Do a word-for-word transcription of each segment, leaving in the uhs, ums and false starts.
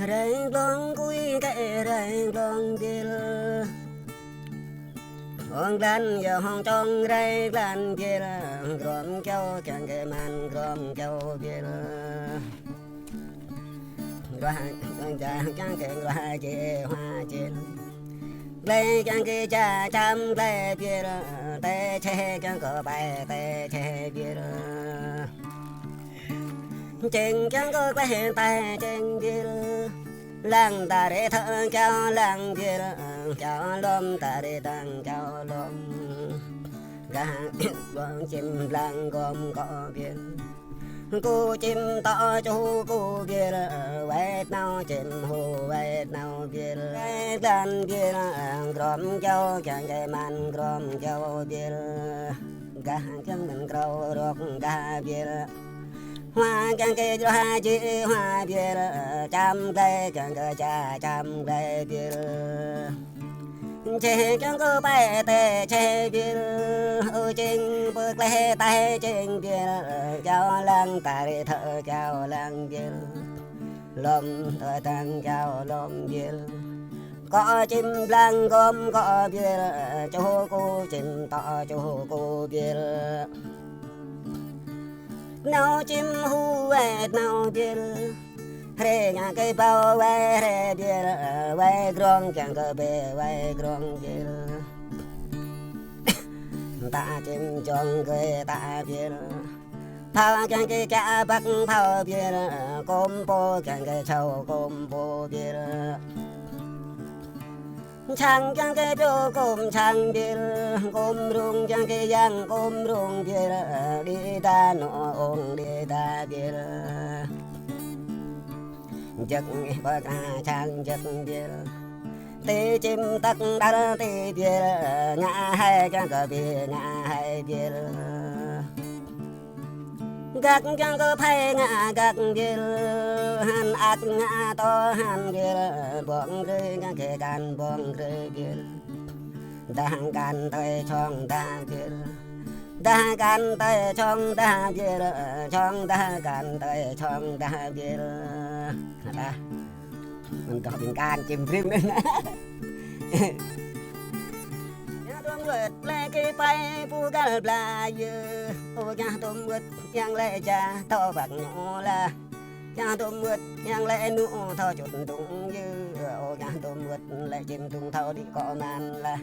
Rai glông kui kơ rai glông bil. Hông glan yơ hông čong rai glan bil. Grom kiao kiăng kơ man grom kiao bil. Ruah kiăng kơ ruah jê hua jê. Glai kiăng kơ ča čăm glai bil. Tê čê kiăng kơ pai tê čê bil. Čeng kiăng kơ glai tai čeng bil. Lăng ta rê thơ kiao lăng bil. Kiao lom ta rê tăng kiao lom. Gah gom čim blang gom kơ bil. Ku čim tŏ ču ku bil. Wai nao čim hu wai nao bil. Wai glan bil. Grom kiao kiăng kơ man grom kiao bil. Gah kiăng man krao rok gah bil. Hua kiăng kơ jruah jê hua bil. Čăm glai kiăng kơ ča čăm glai bil. Čê kiăng kơ pai tê čê bil. Ơ čeng pơ glai tai čeng bil. Kiao lăng ta rê thơ kiao lăng bil. Lom tơ tăng kiao lom bil. Kơ čim blang gom kơ bil. Ču ku čim tŏ ču ku bil. Nao čim hu wai nao bil. Hrê ngă kơ bao wai hrê bil. Wai grong kiăng kơ bê wai grong bil. Ta čim čong kơ ta bil. Phao kiăng kơ ča băk phao bil. Kôm pô kiăng kơ čao kôm pô bil. Čang kiăng kơ pio kôm čang bil. Kôm rung kiăng kơ yang kôm rung bil. Đi ta nô ong đi ta bil. Jăk ih bơ kra čang jăk bil. Tê čim tăk đar tê bil. Ngă hai kiăng kơ bi ngă hai bil. Gak kiăng kơ phai ngă gak bil. Han ak ngă tơ han bil. Bong rơi ngă kơ kan bong rơi bil. Dah kan tơi čong dah bil. Dah kan tơi čong dah bil. Čong dah kan tơi čong dah bil. Dah. Mơ̆n tŏ ƀing kan čim brĭm anai. Kiăng tôm wơ̆t lĕ kơ pai pu găl bla yơ. Ơ kiăng tôm wơ̆t yang lĕ ča thâo băk ñu lah. Kiăng tôm wơ̆t yang lĕ ñu thâo čut tung yơ. Ơ kiăng tôm wơ̆t lĕ čim tung thâo đĭ kơ man lah.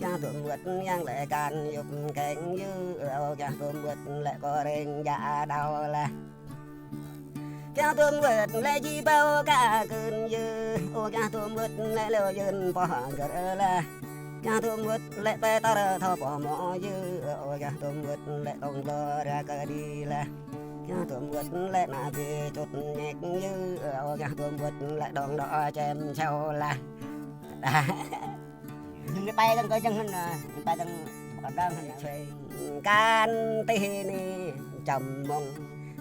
Kiăng tôm wơ̆t yang lĕ kan yŭp keng yơ. Ơ kiăng tôm wơ̆t lĕ kơ reng ja đao lah. Kiăng tôm wơ̆t lĕ ji bao ka kưn yơ. Ơ kiăng tôm wơ̆t lĕ leo yơn pô gơr lah. Kiăng tôm wơ̆t lĕ pê tar thâo pô mô yơ. Ơ kiăng tôm wơ̆t lĕ tông lơ ra kơ đi lah. Kiăng tôm wơ̆t lĕ na bi čut ñek yơ. Ơ kiăng tôm wơ̆t lĕ dong đô čem čeo lah. Jing ni pai dơ̆ng kơ jing hăn, jing pai dơ̆ng kơ dơ̆ng hăn. Čueng kan tih ni čăm mông,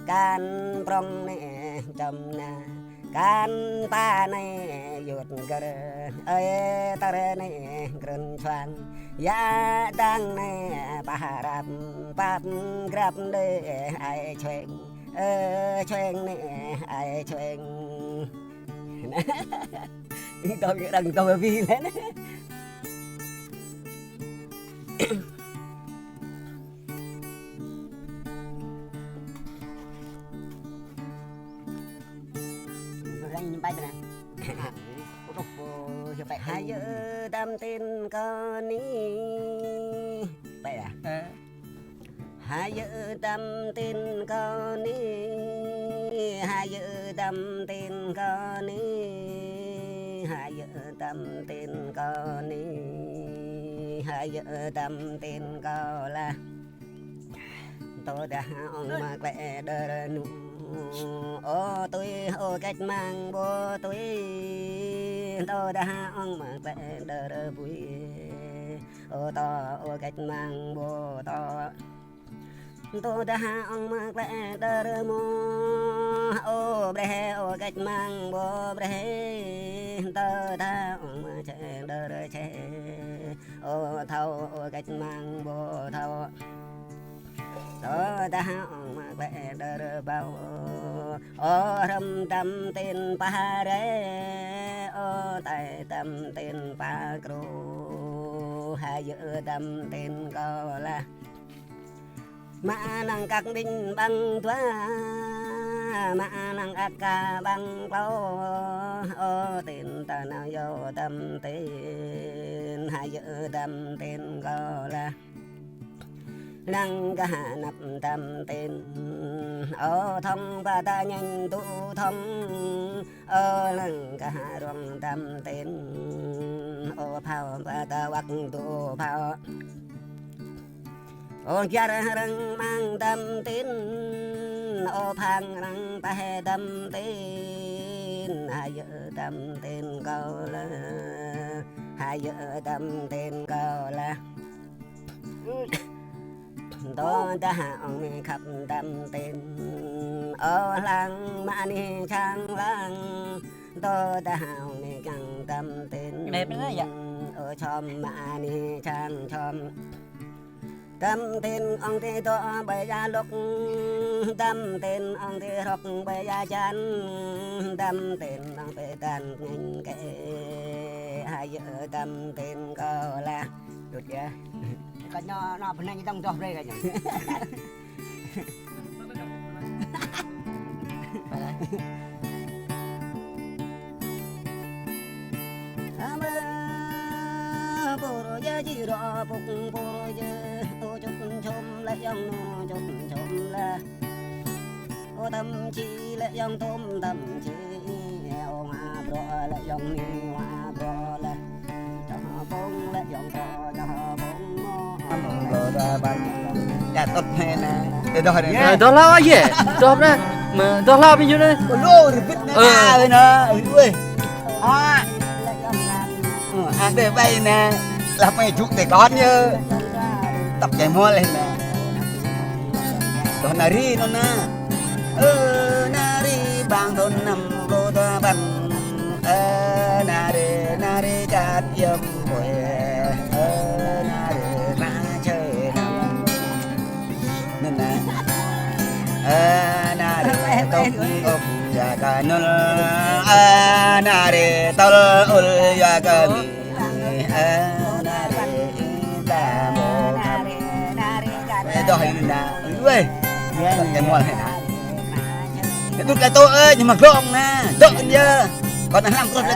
kan prong ni čăm na, kan pa ni yut gơr, ơi tơr ni grơn čuang, ya dang ni pah rap, pap grap ni ai čueng, ơ čueng ni ai čueng. Tao kơ đang tao bi lên. Đang nhìn bay bên này. Ôi, ôi, ôi, bay. Hai yơ tam tin kơ ni. Bay à? Ờ. Hai yơ tam tin kơ ni, hai yơ tam tin kơ ni, hai yơ tam tin kơ ni, hai yơ tam tin kơ lah. Tơdah ong mă klĕ đơr nu, ô tui, ô cách mạng bô tui. Tơdah ong mă klĕ đơr bui, ô tơ, ô cách mạng bô tơ. Tơdah ong mă klĕ đơr mô, ô breh, ô cách mạng bô breh. Tơdah ong mă čĕ đơr čĕ, ô thâo, ô cách mạng bô thâo. Tơdah ong mă klĕ đơr bao, Ơ hrŏm tăm ten pah rai, ơ tai tăm ten pah kru, ha yơ̆ tăm ten kơ lah. Mă năng kăk ƀing ƀăng dua, mă năng aka ƀăng klâo, ơ ten ta nao yơ̆ tăm ten, ha yơ̆ tăm ten kơ lah. Lăng kơ ha năp tăm ten, ơ thŏng pă ta ñen tŭ thŏng, ơ lăng kơ ha ruang tăm ten, ơ phao pă ta wăk tŭ phao. Ơ kiar răng mang tăm ten, ơ phang răng pah tăm ten, ha yơ̆ tăm ten kơ lah, ha yơ̆ tăm ten kơ lah. Tơ ta ha ong mi khăp tăm ten, ơ lăng mă ni chang lăng. Tơ ta ha ong mi chang tăm ten, ơ chom mă ni chang chom. Tăm ten ong ti tŏ ƀơi ya lŏk, tăm ten ong ti hrŏk ƀơi ya jan, tăm ten ong ti tan ngăn kê, ha yơ̆ tăm ten kơ lah. Đut ya. Kơ ñu nao pơnai ñu dong doh brơi kơ ñu. Ama pur ya ji ro puk pur ya, ơ čut čum lĕ yong nu čut čum lah. Ơ tăm či lĕ yong tôm tăm či, ơ wa bro lĕ yong ni wa bro lah. Čah pong lĕ yong to čah pong mo. Čah tŭt he na. Ê, doh he na. Ê, doh lah ye. Doh na. Mă doh lah ƀing ñu na. Ơ, lu ribit na. Ơ. Ơ, na. Ui. Ha. Ơ, a de bai na. Lah mă juk te kon ye. Tăp čai mol he na. Doh nari nô na. Ơ nari bang thun năm rô ta băn. Ơ nari nari kat yơm bôi. Ơ nari na čơi năm. Nê na. Ơ nari tŭk ŭk ya ka nul. Ơ nari tol ul ya ka mi. Ê, doh ini na. Ui, weh. Tăm ten mol he na. Ê, đut lĕ tơ, ơ, ñu mă glông na. Dŏ ñu. Kon na lăng krôh lĕ.